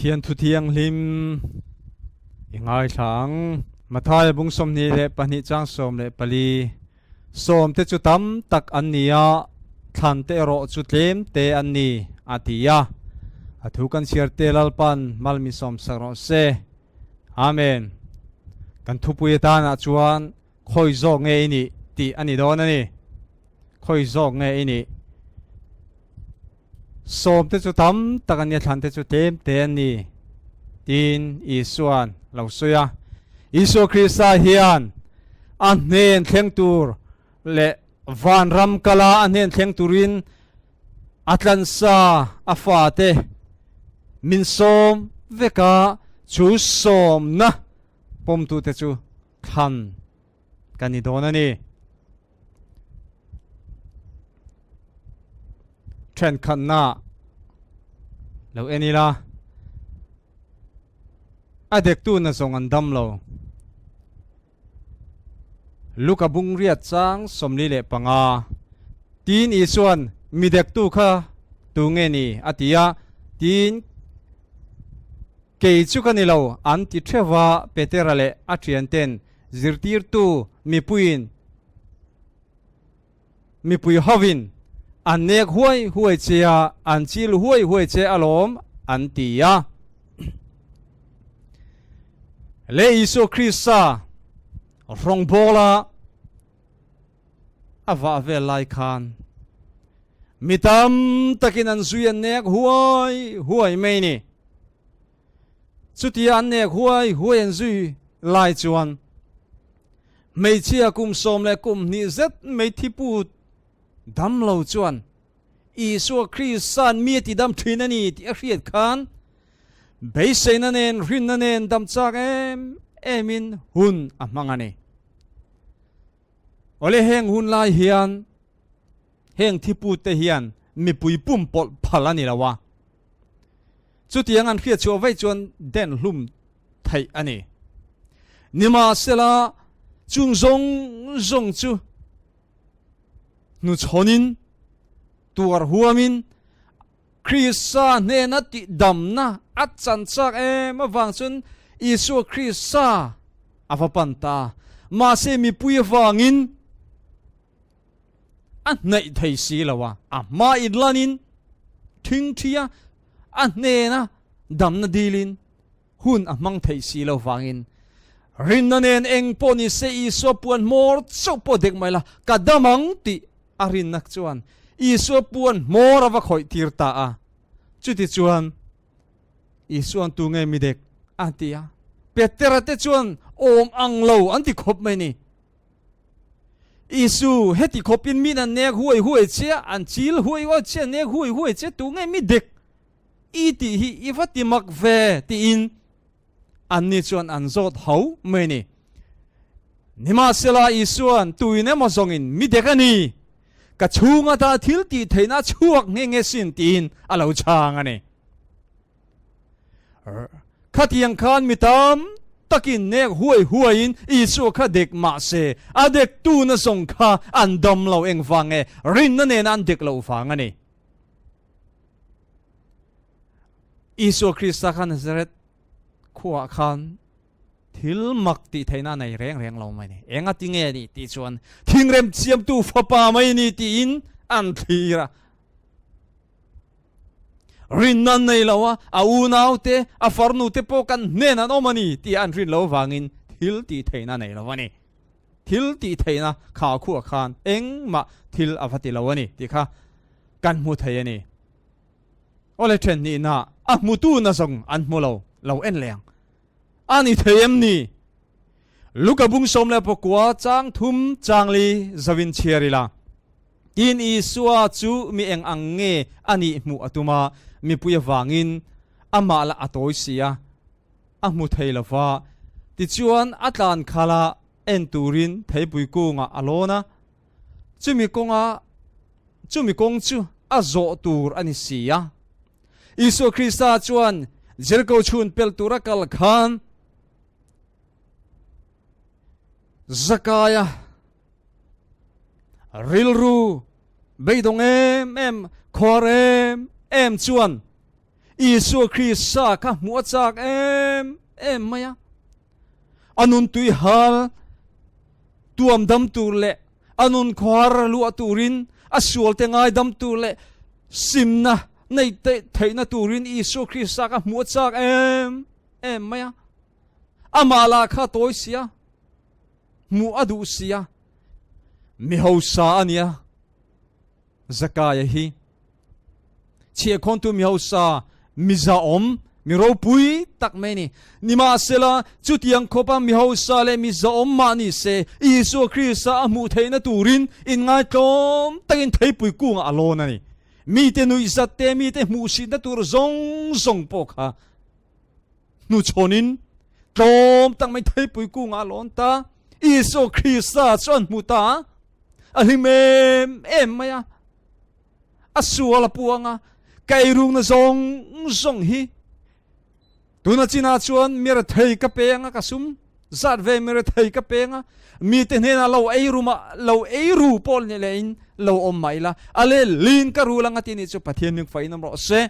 Pathian thu thianghlim i ngaithla ang. Mathaia bung 22 chang 14, Sawmte chu tam tak an ni a, thlante erawh chu tlem te an ni, a ti a. A thu kan chhiar te Lalpan mal min sawmsak rawh se. Amen. Kan thupui atanah chuan Khawi zawk nge i nih tih a ni dawn a ni. Khawi zawk nge i nih? Sawmte chu tam tak an ni a, thlante chu tlem te an ni, tiin Isua'n lo sawi a. Isua Krista hian a hnen thleng tur leh vanram kala a hnen thleng turin a tlansa a fate min sawm vek a, chu sawmna pawmtute chu thlan ka ni dawn a ni. Thenkhatna lo en ila, a dektu na zawng an dam lo. Luka bung riat chang 45, Tin Isuan, Mi dektu kha tu nge ni? a ti a. Tin. Kei chu ka ni lo, an ti theuh a, Petera leh a thianten zirtirtu mipuiin mipui hovin an nek huai huai che a, an chil huai huai che alawm, an ti a. Le Isua Krista rawngbawla a vah vel lai khan mi tam takin an zui an nek huai huai mai ni. Chutia an nek huai huai an zui lai chuan hmeichhia kum sawm leh kum hnih zet mai thipu dam lo chuan Isua Krista'n mi a ti dam thin a ni tih a hriat khan beiseina nen rinna nen dam chak em emin hun a hmang a ni. Awle heng hun lai hian heng thipute hian mipui pumpawlh phal a ni lo a, chutiang an hriat chhuah vaih chuan den hlum theih a ni. Nimahsela chung zawng zawng chu hnuchhawnin tuar huamin Krista hnena tihdamna a chan chak em avang chuan Isua Krista a va pan ta. Mahse mipui avangin a hnaih thei si lo a, a hma inlanin thingthi a, a hnena damna dilin hun a hmang thei si lo vangin rinna nen eng pawh ni se Isua puan hmawr chauh pawh dek mai la, ka dam ang tih a rinna chuan Isua puan hmawr a va khawih tir ta a. Chuti chuan Isua'n tu nge mi dek a ti a. Petera te chuan awm ang lo an ti khawp mai ni. Isu heti khawpin min an nek huai huai che a, an chil huai huai che a, nek huai huai che tu nge mi dek i tih hi i va ti mak ve tiin anni chuan an zawt ho mai ni. Nimahsela Isua'n tuin emaw zawngin mi dek a ni, ka chhunga ta thil tih theihna a chhuak nghe nghe sin tiin a lo chhang a ni. Khatiang khan mi tam takin nek huai huaiin Isua kha dek mah se, a dektu na zawng kha an dam lo engvang nge rinna nena an dek loh vang a ni. Isua Krista kha Nazareth khuaah khan thil mak tih theihna a nei reng reng lo mai ni. Enga ti nge ni tih chuan thingrem siamtu fapa mai ni tiin an thlir a. Rinna an nei lo a, a unaute, a farnute pawh kan hnen an awm a ni tih an rin lo vangin thil tih theihna a nei lo a ni. Thil tih theihna kha khuah khan engmah thil a va ti lo a ni tih kha kan hmu thei a ni. Awle then hnihna a hmutu na zawng an hmu lo, lo en leh ang. A ni thei em ni? Luka bung 19 chang thum chang li zoin chhiar ila. Tin Isua chu mi eng ang nge a nih hmuh a tum a, mipui avangin amah lah a tawi si a, a hmu thei lo va. Tichuan a tlan khalh a, en turin theipui kungah a lawn a, chumi kawnga chumi kawng chu a zawh tur a ni si a. Isua Krista chuan Jeriko chhun pel tura kal khan Zakaia rilru beidawng em em, khuar em em chuan. Isua Krista kha hmuh a chak em em mai a. A nun tui hal tuam dam tur leh a nun khawhar luah turin a sualte ngaidam tur leh simna nei theihna turin Isua Krista kha hmuh a chak em em mai a. Amah lah kha tawi sia, hmuh a duh sia, mi hausa a nia. Zakaia hi chhiahkhawntu mi hausa, mi zahawm, mi ropui tak mai a ni. Nimahsela, chutiang khawpa mi hausa leh mi zahawm mah ni se, Isua Krista a hmuh theihna turin inngaitlawm takin theipui kungah a lawn a ni. Mite nuihzat te, mite hmuhsitna tur zawng zawng pawh kha hnuchhawnin tlawm tak mai theipui kungah a lawn ta. Isua Krista chu an hmu ta a, a hlim em em mai a, a sual a puang a, ka eirukna zawng zawng hi tuna chinah chuan mi rethei ka peng a, ka sum zat ve mi rethei ka peng a, mite hnenah lo eiru mah lo eiru pawh ni lehin lo awm mah ila, a lelin ka rul ang a ti nih chu Pathian ming fain awm rawh se.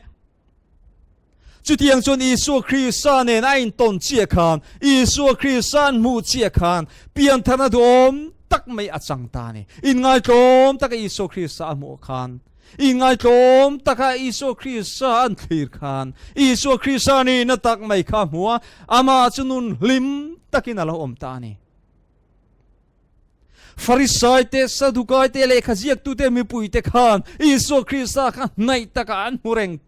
Chutiang chuan Isua Krista nen a intawn chiah khan, Isua Krista an hmuh chiah khan, piantharna duhawm tak mai a chang ta a ni. Inngaitlawm taka Isua Krista a hmuh khan, inngaitlawm taka Isua Krista an thlir khan, Isua Krista nihna tak mai kha a hmu a, amah chu nun hlim takin a lo awm ta a ni. Farisai te, Sadukai te, lehkha ziaktute mipuite khan Isua Krista kha hnaih takah an hmu reng.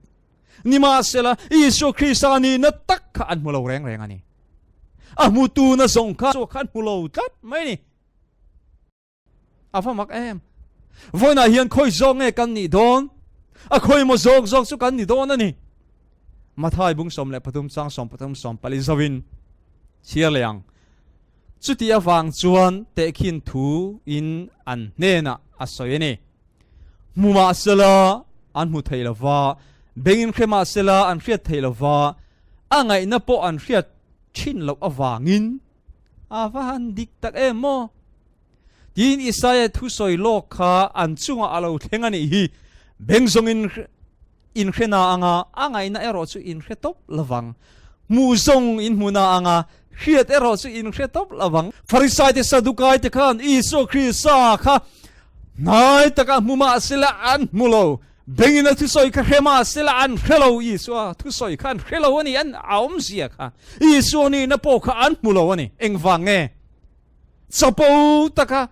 Nimahsela, Isua Krista nihna tak kha an hmu lo reng reng a ni. A hmutu na zawng kha Isua kha an hmu lo tlat mai a ni. A va mak em! Vawiinah hian khawi zawk nge kan nih dawn? A khawi maw zawk zawk chu kan ni dawn a ni. Mathai bung 13 chang 13 14 zoin chhiar leh ang. Chuti avang chuan tehkhin thu in an hnenah a sawi a ni. Hmu mah sela an hmu thei lo va, bengin hre mah sela an hriat thei lo va, a ngaihna pawh an hriat thin loh avangin a va han dik tak em maw? Tiin Isaia thusawi lawk kha an chungah a lo thleng a nih hi. Beng zawngin In hre na anga, a ngaihna erawh chu in hre tawp lovang. Hmuh zawng in hmu na anga, hriat erawh chu in hre tawp lovang. Farisai te Sadukai te khan Isua Krista kha hnai taka hmu mah sela an hmu lo. Bengin a thusawi kha hre mah sela an hre lo. Isua thusawi kha an hre lo a ni, an a awmzia kha. Isua nihna pawh kha an hmu lo a ni. Engvang nge? Chapo taka.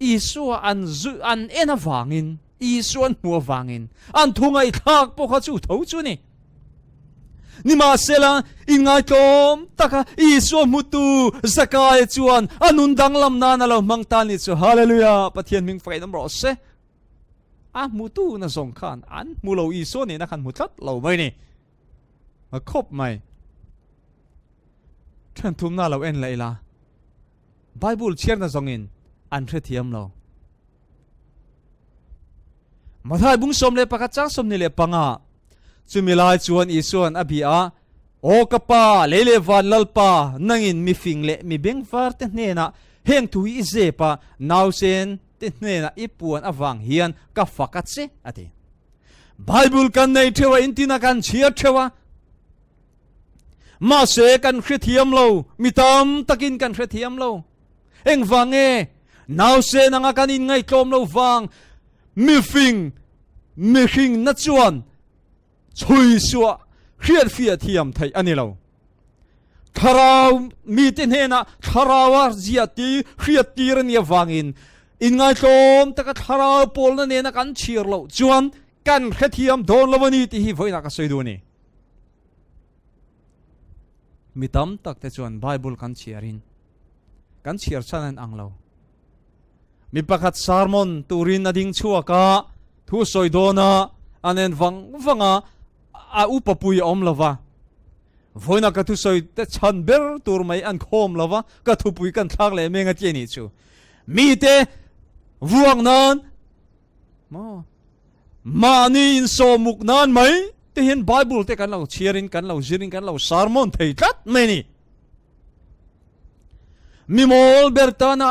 Isua an zu an en avangin, Isua an hmuh avangin, an thu ngaihthlak pawh kha chu tho chu a ni. Nimahsela, inngaitlawm taka Isua hmutu Zakaia chuan a nun danglam nan a lo hmang ta ni chu. Hallelujah! Pathian hming fakain awm rawh se. A hmutu na zawng khan an hmu lo, Isua nena khan hmu tlat lo mai ni. A khawp mai. Then thumna lo en leh ila. Bible chhiarna zawngin an hrethiam lo. Mathai bung 11 chang 25 chumi lai chuan Isuan a bia a, Aw ka Pa, lei leh van Lalpa, nangin mi fing leh mi bengvar te hnenah heng thu hi i zep a, nausen te hnenah i puan avang hian ka fak a che, a ti. Bible kan nei theuh a, intin a kan chhiar theuh a, Mahse kan hrethiam lo, mi tam takin kan hrethiam lo. Engvang nge? Nausen anga kan inngaihtlawm lo vang, mifing, mihring na chuan chhui suah hriatfiah thiam theih a ni lo. Thlarau mite hnenah thlaraua ziah ti hriat tir a nih avangin inngaihtlawm taka thlarau pawlna nena kan chhir loh chuan kan hrethiam dawn lo a ni tih hi vawiinah ka sawi duh a ni. Mi tam tak te chuan Bible kan chhiarin kan chhiar chhan an ang lo. Mi pakhat sermon turin a ding chhuak a, thu sawi dawn a, an en vang vang a, a upa pui a awm lo va. Vawiina ka thusawi te chhan ber tur mai an khawm lo va, ka thupui kan thlak leh meng a ti a nih chu. Mite vuak nan Maw? Mahni insawmuk nan mai te hian Bible te kan lo chhiarin kan lo zirin kan lo sermon thei tlat mai ni. Mi mawl ber tana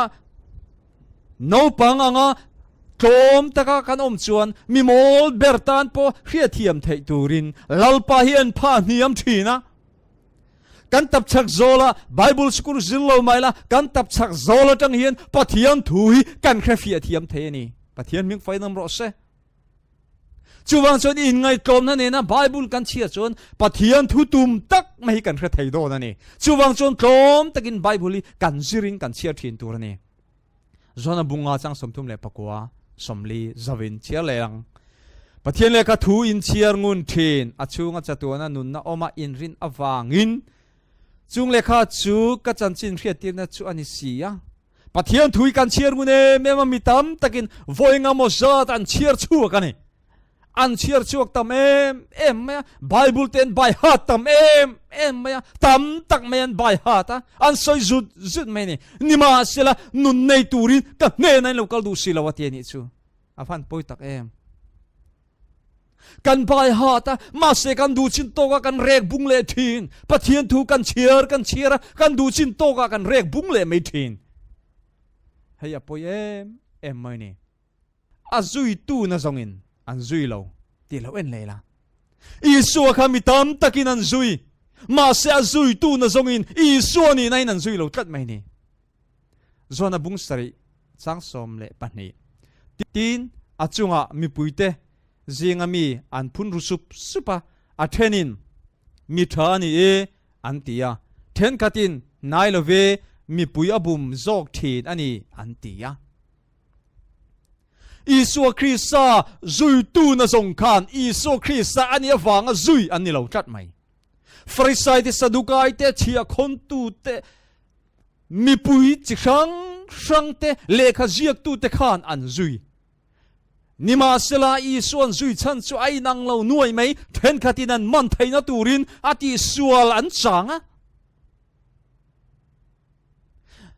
naupang anga Tlawm taka kan awm chuan mi mawl ber tan pawh hriatthiam theih turin Lalpa hi an phah hniam thin a. Kan tapchhak zawla Bible sikul zir lo mai la, kan tapchhak zawl atang hian Pathian thu hi kan hrefiah thiam thei a ni. Pathian hming fain awm rawh se. Chuvang chuan inngaihtlawmna nena Bible kan chhiar chuan Pathian thu tum tak mai hi kan hre thei dawn a ni. Chuvang chuan tlawm takin Bible hi kan zirin kan chhiar thin tur a ni. Zona bunga chang 39 40 zavin chhiar leh ang. Pathian lehkha thu in chhiar ngun thin, a chhunga chatuana nunna awma inrin avangin chung lehkha chu ka chanchin hriattirna chu a ni si a. Pathian thu hi kan chhiar ngun em em a, mi tam takin vawi engemaw zat an chhiar chhuak a ni. An chhiar chhuak tam em em mai a, Bible te an bai hat tam em em mai a, tam tak mai an bai hat a, an sawi zut zut mai a ni. Nimahsela nun nei turin ka hnenah in lo kal duh si lo a ti a nih chu. A van pawi tak em. Kan bai hat a, mahse kan duh chin tawkah kan rek bung leh thin. Pathian thu kan chhiar kan chhiar a, kan duh chin tawkah kan rek bung leh mai thin. Hei a pawi em em mai ni. A zuitu na zawngin an zui lo tih lo en leh la. Isua kha mi tam takin an zui, mahse a zuitu na zawngin Isua nihna in an zui lo tlat mai ni. Zona bung sarih chang 12. Tin, a chungah mipuite zinga mi an phun ru sup sup a, a thenin, Mi tha a ni e, an ti a, thenkhatin, Hnai lo ve, mipui a bum zawk thin a ni, an ti a. Isua Krista zuitu na zawng khan Isua Krista a nih avanga zui an ni lo tlat mai. Farisai te, Sadukai te, chhiahkhawntu te, mipui chi hrang hrang te, lehkha ziaktu te khan an zui. Nimahsela, Isua'n zui chhan chu a inang lo nuai mai, thenkhatin an man theihna turin a tihsual an chang a.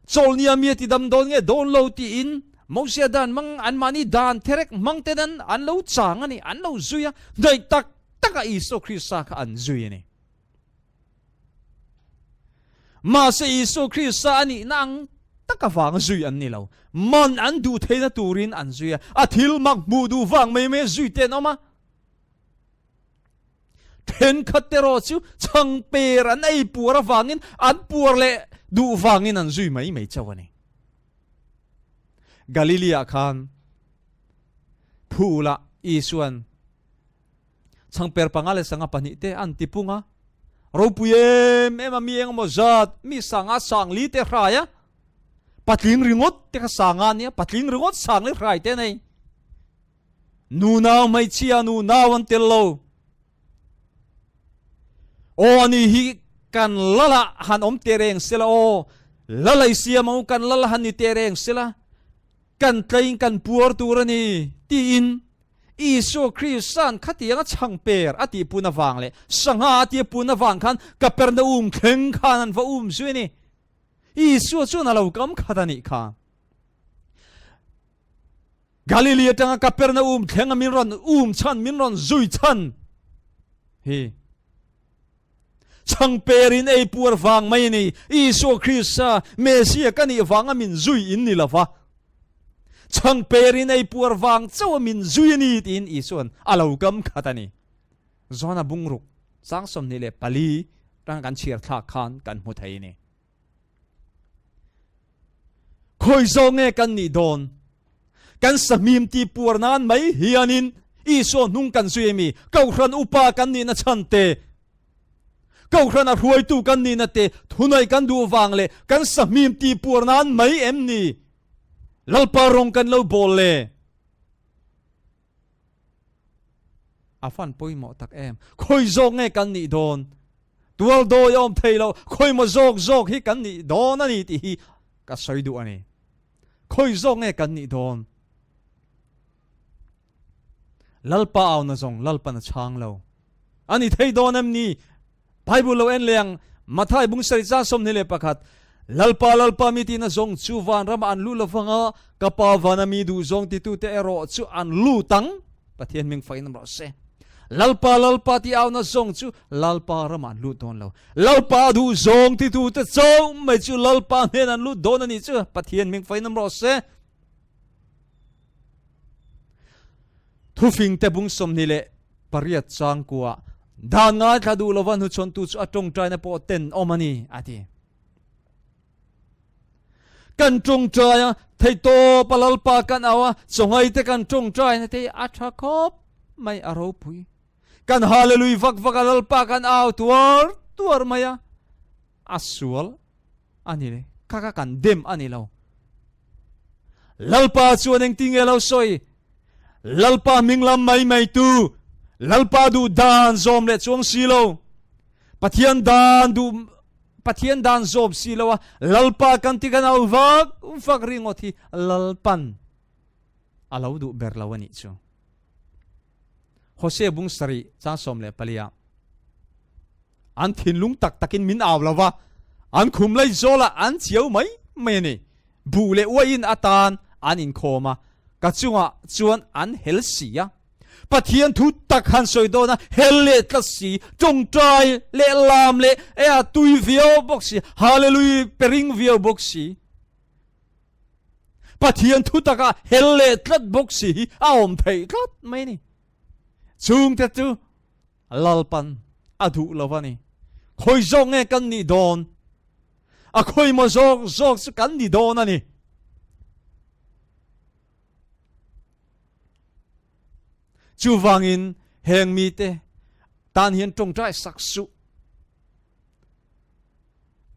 Chawlhnia mi a ti dam dawn nge dawn lo tiin Mosia dan hmang anmahni dan therek hmang ten an an lo chang a ni, an lo zui a, hnaih tak taka Isua Krista kha an zui a ni. Mahse Isua Krista a nihna ang tak avanga zui an ni lo. Man an duh theihna turin an zui a, a thil mak hmuh duh vang mai mai zui te an awm a. Thenkhat te erawh chu chhangper an ei puar avangin an puar leh duh vangin an zui mai mai chauh a ni. Galilee-ah khan phulah Isuan chhangper panga leh sangha pahnih te an ti pung a, ropui em em a mi engemaw zat mi sanga sangli te hrai a, patling ringawt te kha sanga a nia, patling ringawt sangli hrai te a nei. Nunau hmeichhia nunau an tel lo. Aw ani hi kan lala han awm te reng sela aw, lalai siam ang u kan lala han ni te reng sela, kan tlein kan puar tur a ni tiin Isua Krista'n khatianga chhangper a tihpun avang leh sangha a tihpun avang khan Kapernaum thleng khan an va um zui a ni. Isua chuan a lo kam khat a nih kha. Galili atanga Kapernaum thlenga min rawn um chhan, min rawn zui chhan hi chhangperin ei puar vang mai a ni. Isua Krista Messia ka nih vanga min zui in ni lova, chhangperin ei puar vang chauha min zui a ni tiin Isua'n a lo kam khat a ni. Zona bungruk chang 24 tanga kan chhiar thlak khan kan hmu thei a ni. Khawi zawk nge kan nih dawn? Kan sahmim ti puar nan mai hianin Isua hnung kan zui ami? Kohhran upa kan nihna chhan te, Kohhran a hruaitu kan nihna te thunaih kan duh vang leh kan sahmim ti puar nan mai em ni? Lalpa rawng kan lo bawl le. A fan pawimawh tak em? Khawi zawk nge kan nih dawn? Tual dawi a awm thei lo, khawi maw zawk zawk hi kan nih dawn a ni tih hi ka sawi duh a ni. Khawi zawk nge kan nih dawn? Lalpa auna zawng Lalpan a chhang lo. A ni thei dawn em ni? Bible lo en leh ang, Mathai bung sarih chang 21, Lalpa, Lalpa mi tina zawng chu van ramah an lut lovang a, ka Pa vana mi duh zawng titute erawh chu an lut ang. Pathian hming fakin awm rawh se. Lalpa, Lalpa ti auna zawng chu Lalpa ramah an lut dawn lo. Lalpa duh zawng titute chauh mai chu Lalpa hnen an lut dawn a nih chu. Pathian hming fakin awm rawh se. Thufingte bung 28 changkua dan ngaithla duh lova hnuchhawntu chu a tawngtaina pawh tenawm a ni, a ti. Kan tawngtai a, theihtawp a Lalpa kan au a, chawngaite kan tawngtaina te hi a tha khawp mai, a ropui. Kan hallelui vak vak a, Lalpa kan au tuar tuar mai a, a sual a ni le, kha kha kan dem a ni lo. Lalpa chuan engtin nge lo sawi? Lalpa hming lam mai mai tu, Lalpa duh dan zawm leh chuang si lo, Pathian dan duh Pathian dan zawm si lo a, Lalpa kan ti kan au vak vak ringawt hi Lalpan a lo duh ber lo a nih chu. Hosea bung sarih chang 14 ah an thinlung tak takin min au lo va, an khum lai zawlah an chiau mai mai a ni. Buh leh uaiin atan an inkhawm a, ka chungah chuan an hel si a. Pathian thu tak han sawi dawn a, hel leh tlat si, tawngtai leh lam leh ea tui viau bawk si, Hallelui pe ring viau bawk si. Pathian thu taka hel leh tlat bawk si hi a awm theih tlat mai a ni. Chungte chu Lalpan a duh lo a ni. Khawi zawk nge kan nih dawn? A khawi maw zawk zawk chu kan ni dawn a ni. Chuvangin heng mite tan hian tawngtai sak suh.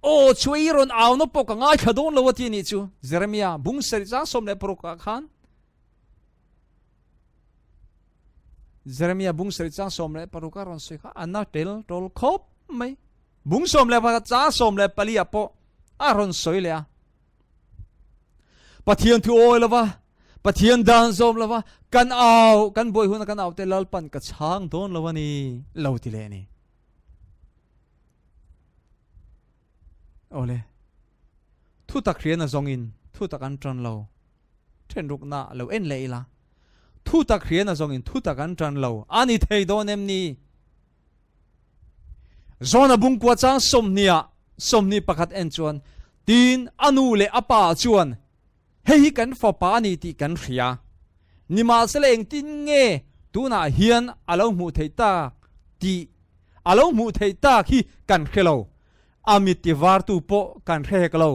Aw chu i rawn au na pawh ka ngaithla dawn lo a ti anih chu Jeremia bung sarih chang 16 ah khan Jeremia bung sarih chang 16 a rawn sawi kha a na tel tawl khawp mai. Bung 11 chang 14 ah pawh a rawn sawi leh a. Pathian thu awi lova, Pathian dan zawm lova, kan au, kan buai huna kan au te Lalpan ka chhang dawn lo a ni lo ti leh a ni. Awle. Thu tak hrian a zawngin thu tak an tan lo. Then rukna lo en leh ila. Thu tak hrian a zawngin thu tak an tan lo. A ni thei dawn em ni? Zawna bungkua chang 20 ah 21 en chuan tin a nu leh a pa chuan Hei hi kan fapa a ni tih kan hria. Nimahsela engtin nge tunah hian a lo hmuh theih tak tih a lo hmuh theih tak hi kan hre lo. A mit tivartu pawh kan hre hek lo.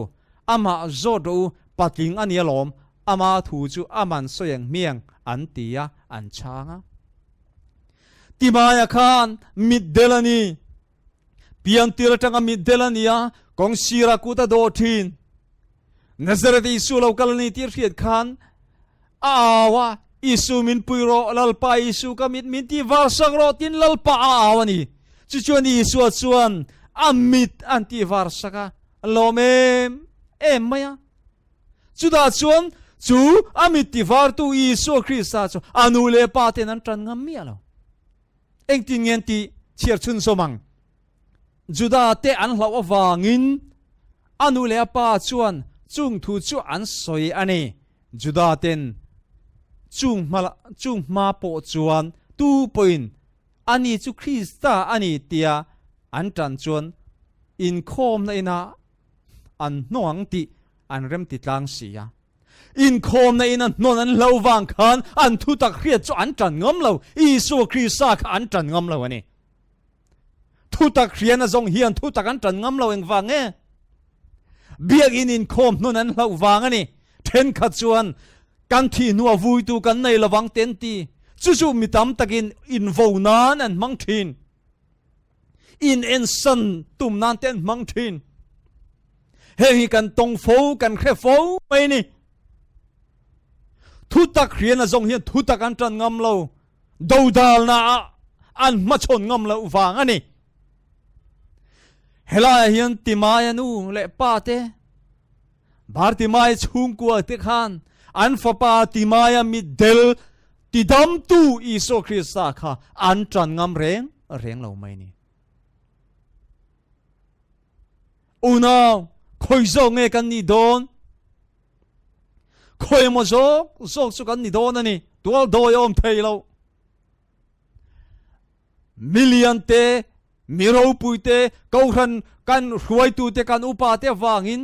Amah zawt rawh u, patling a ni alawm, ama thu chu a man sawi ang hmiang an ti a, an chhang a. Timaia khan mitdel a ni. Piantir atanga mitdel a ni a, kawng sirah kut a dawh thin. Nazareth Isu lo kal a ni tih hriat khan a au a, Isu min pui rawh, Lalpa Isu ka mit min ti var sak rawh tiin Lalpa a au a ni. Chu chuan Isua chuan a mit an ti var sak a, a lawm em em mai a. Chutah chuan chu a mit ti vartu Isua Krista chu a nu leh pa ten an tan ngam miah lo. Engtin nge an tih chhiar chhunzawm ang? Juda te an hlauh avangin a nu leh a pa chuan chung thu chu an sawi a ni. Juda ten chung hma chung hma pawh chuan tu pawhin ani chu Krista a ni tia an tan chuan inkhawmna inah an hnawng ang tih an remti tlang si a. Inkhawmna in a hnawn an hlo vang khan an thutak hriat chu an tan ngam lo, Isua Krista kha an tan ngam lo a ni. Thutak hriana zawng hian thutak an tan ngam lo engvang nge? Biakinn inkhawm hnawn an hloh vang a ni. Thenkhat chuan kan thih hnua vuitu kan nei lovang te an ti. Chu chu mi tam takin invo nan an hmang thin. In ensan tum nan te an hmang thin. Heng hi kan tawng fo, kan hre fo mai ni. Thutak hrian a zawng hian thutak an tan ngam lo. Dodalna ah an hmachhawn ngam loh vang a ni. Helaiah hian Timaia nu leh pa te, Bartimaia chhungkua te khan an fapa Timaia mitdel tidamtu Isua Krista kha an tan ngam reng reng lo mai ni. Unau, khawi zawk nge kan nih dawn? Khawi emaw zawk zawk chu kan ni dawn a ni. Tual dawi a awm thei lo. Milian te, mi ropui te, kohhran kan hruaitu te, kan upa te avangin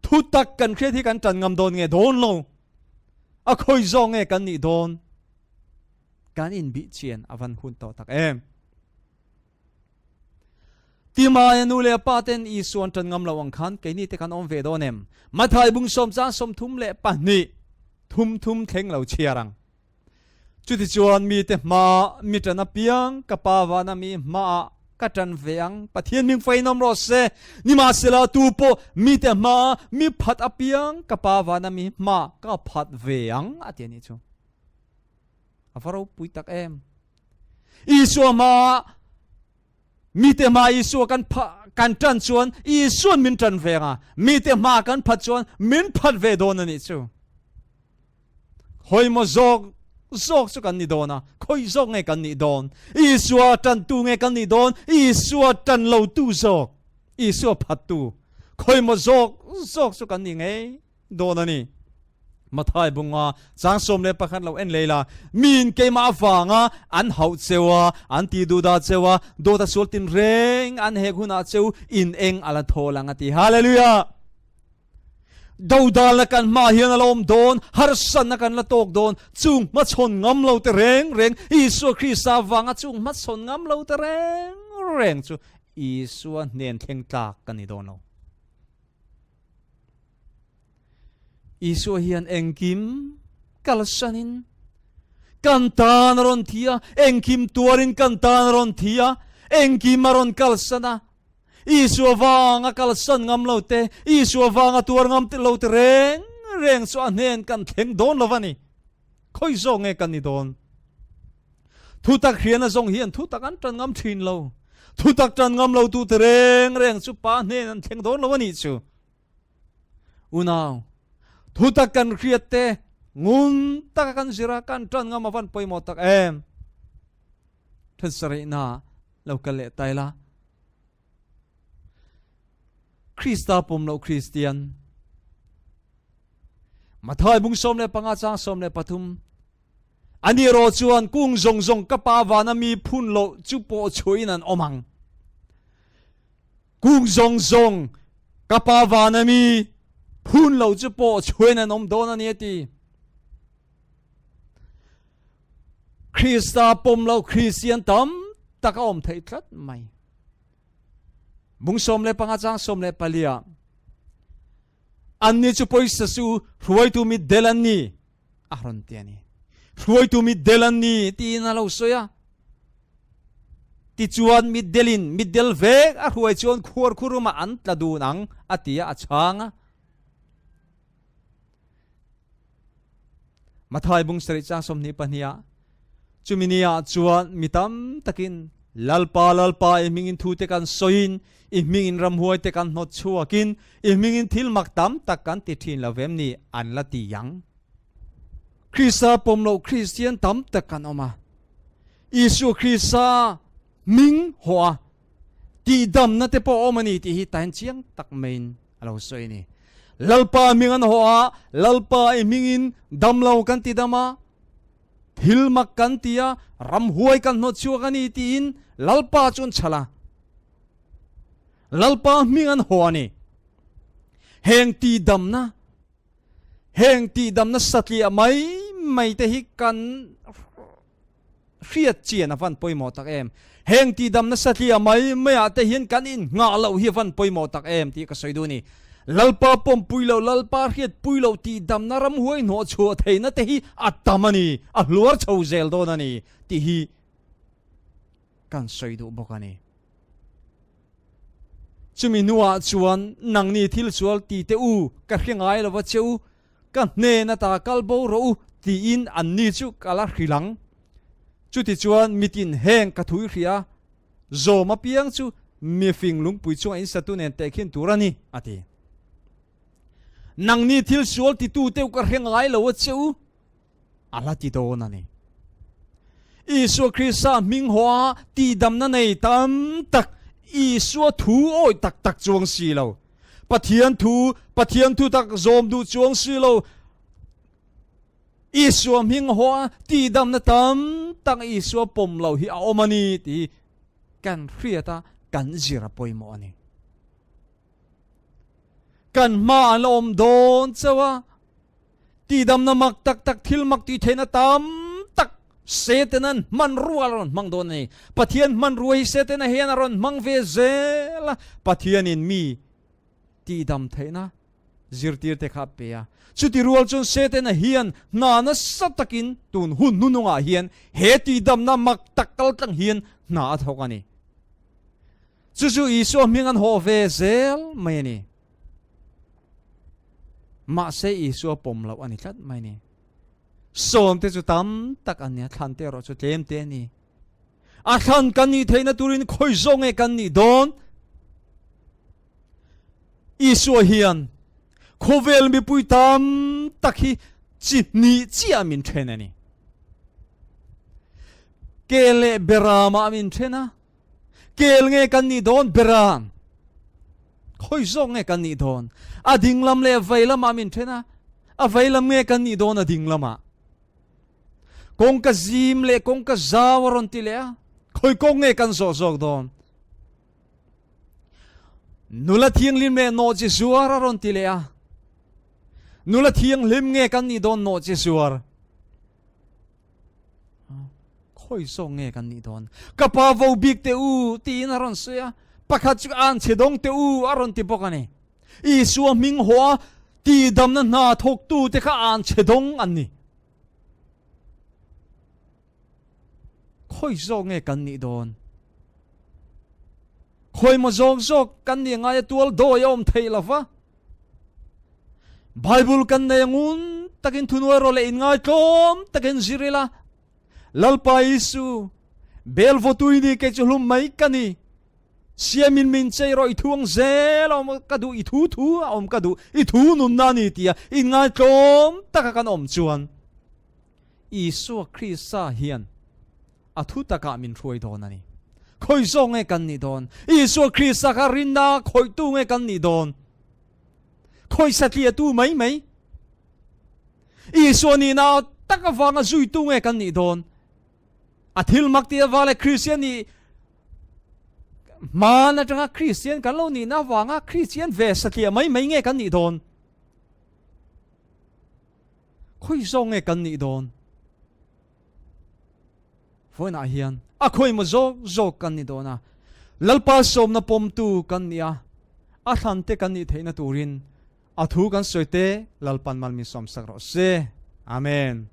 thu tak kan hriat hi kan tan ngam dawn nge dawn lo? A khawi zawk nge kan nih dawn? Kan inbih chian a van hun tawh tak em. Timaia nu leh pa ten Isua an tan ngam lo ang khan keini te kan awm ve dawn em? Mathai bung sawm chang 32 thum thum thleng lo chhiar ang. Chutichuan mite hma mi tan apiang ka Pa vana mi hmaah ka tan ve ang. Pathian hming fain awm rawh se. Nimahsela tu pawh mite hma mi phat apiang ka Pa vana mi hmaah ka phat ve ang a ti a nih chu. A va ropui tak em. Isua hmaah mite hma Isua kan pha kan tan chuan Isuan min tan ve anga mite hma kan phat chuan min phat ve dawn a nih chu. Khawi maw zawk zawk chu kan ni dawn a, khawi zawk nge kan nih dawn? Isua tantu nge kan nih dawn? Isua tan lotu zawk, Isua phattu, khawi maw zawk zawk chu kan nih ngei dawn a ni. Mathai bunga chang 11 lo en lei la, miin keimah avanga an hauh cheu a, an ti duhdah cheu a, dawt a sual tinreng an hek hunah cheu in eng a la thawl ang a ti. Hallelujah! Dodalna kan hmaah hian a la awm dawn, harsatna kan la tawk dawn, chung hmachhawn ngam lo te reng reng, Isua Krista vanga chung hmachhawn ngam lo te reng reng chu Isua hnen thleng tlak kan ni dawn lo. Isua hian engkim kalsanin kan tan a rawn thi a, engkim tuarin kan tan a rawn thi a, engkim a rawn kalsan a, Isua vanga kalsan ngam lo te, Isua vanga tuar ngam te lo te reng reng chu a hnen kan thleng dawn lo va ni. Khawi zawk nge kan ni dawn? Thutak hriana zawng hian thutak an tan ngam thin lo. Thutak tan ngam lo tu te reng reng chu pa hnen an thleng dawn lo a nih chu. Unau, thutak kan hriat te ngun taka kan zira kan tan ngam avan pawimawh tak em. Then na lo kal leh tai la. Krista pawm lo Kristian. Mathai bung 15 chang 13 Ani ro chuan kung zawng zawng ka pa vana mi phun lo chu pawh chhuin an awm ang. Kung zawng zawng ka pa vana mi phun lo chu pawh chhuin an awm dawn ani a ti. Krista pawm lo Kristian tam tak a awm theih tlat mai. Bung 15 chang 14 ah anni chu pawisa su hruaitu mi del an ni a rawn ti a ni. Hruaitu mi del an ni tiin a lo sawi a. Tichuan mi delin mi del vek a hruai chuan khuar khurumah an tla dun ang a ti a, a chhang a. Mathai bung sarih chang 22 ah chumi ni ah chuan mi tam takin Lalpa Lalpa i hmingin thu te kan sawiin i hmingin ramhuai te kan hnawt chhuakin i hmingin thil mak tam tak kan ti thin lo vem ni an la ti ang. Krista pawm loh Kristian tam tak kan awm a. Isua Krista hming haw a tihdamna te pawh awm a ni tih hi tahin chiang tak maiin a lo sawi a ni. Lalpa hming an haw a, Lalpa i hmingin damlo kan ti dam a, thil mak kan ti a, ramhuai kan hnawt chhuak a ni tiin Lalpa chu an chhal a. Lalpa hming an haw a ni. Heng tihdamna, heng tihdamna satliah mai mai te hi kan hriat chian a van pawimawh tak em. Heng tihdam nasa tlia mai mai ah te hian kan in nghah loh hi a van pawimawh tak em tih ka sawi duh a ni. Lalpa pawmpui loh, Lalpa hriatpui loh tihdamna ramhuai hnawh chhuah theihna te hi a tam a ni, a hluar chho zel dawn a ni tih hi kan sawi duh bawk a ni. Chumi hnuah chuan nangni thil sual ti teh u, ka hre ngai lova che u, Ka hnen ata kal bo rawh u, tiin anni chu ka la hrilh ang. Chutichuan mitin heng ka thui hrih a, zawm apiang chu mifing lungpui chunga in satu nen tehkhin tur a ni, a ti. Nangni thil sual titu teuh ka hre ngai lo a che u, a la ti dawn a ni. Isua Krista hming haw a tihdamna nei tam tak Isua thu awih tak tak chuang si lo. Pathian thu, Pathian thu tak zawm duh chuang si lo. Isua hming haw a tihdamna tam tak Isua pawm lo hi a awm a ni tih kan hriat a, kan zir a pawimawh a ni. Kan hma an la awm dawn chauh a, Tihdamna mak tak tak, thil mak tih theihna tam tak Setanan hmanrua a rawn hmang dawn a ni. Pathian hmanrua hi Setana hian a rawn hmang ve zel a, Pathianin mi tihdam theihna zirtir te kha a pe a. Chuti rual chuan Setana hian hna nasa takin tun hun hnunungah hian he tihdamna mak tak kal tlang hian hna a thawk a ni. Chu chu Isua hming an hawh ve zel mai a ni. Mahse Isua pawm loh a ni tlat mai a ni. Sawm te chu tam tak an ni a, thlan te erawh chu tlem te a ni. A thlan kan nih theihna turin khawi zawk nge kan nih dawn? Isua hian khawvel mipui tam tak hi chi hnih chiah min then a ni. Kel leh beramah min then a, kel nge kan nih dawn beram? Khawi zawk nge kan nih dawn? A ding lam leh vei lamah min then a, a vei lam nge kan nih dawn a ding lamah? Kawngka zim leh kawngka zau a rawn ti leh a, khawi kawng nge kan zawh zawk dawn? Nula thianghlim leh nawhchi zuar a rawn ti leh a, nula thianghlim nge kan nih dawn nawhchi zuar? Khawi zawk nge kan nih dawn? Ka pa vo bik te u tiin a rawn sawi a, pakhat chu an chhe dawng te u a rawn ti bawk a ni. Isua hming haw a tihdamna hna thawktu te kha an chhe dawng an ni. Khawi zawk nge kan nih dawn? Khawi maw zawk zawk kan nih ngai a tual dawi a awm theih lo va. Bible kan nei ngun takin thunuai rawh leh inngaitlawm takin zir ila. Lalpa Isu, bel vawtui ni kei chu hlum mai ka ni. Siamin min chei rawh i thuang zel a awm ka duh, i thu thu a awm ka duh, i thu nunna a ni tia inngaitlawm taka kan awm chuan Isua Krista hian a thu takah min hruai dawn a ni. Khawi zawk nge kan nih dawn? Isua Krista kha rinna khawihtu nge kan nih dawn? Khawi satliahtu mai mai? Isua nihna tak avanga zuitu nge kan nih dawn? A thil mak tih avang leh Kristian nih hman atanga Kristian kan lo nihna avanga Kristian ve satliah mai mai nge kan nih dawn? Khawi zawk nge kan nih dawn? Vawiinah hian a khawi maw zawk zawk kan ni dawn a, Lalpa sawmna pawmtu kan ni a, a thlante kan nih theihna turin a thu kan sawi te Lalpan mal min sawmsak rawh se. Amen.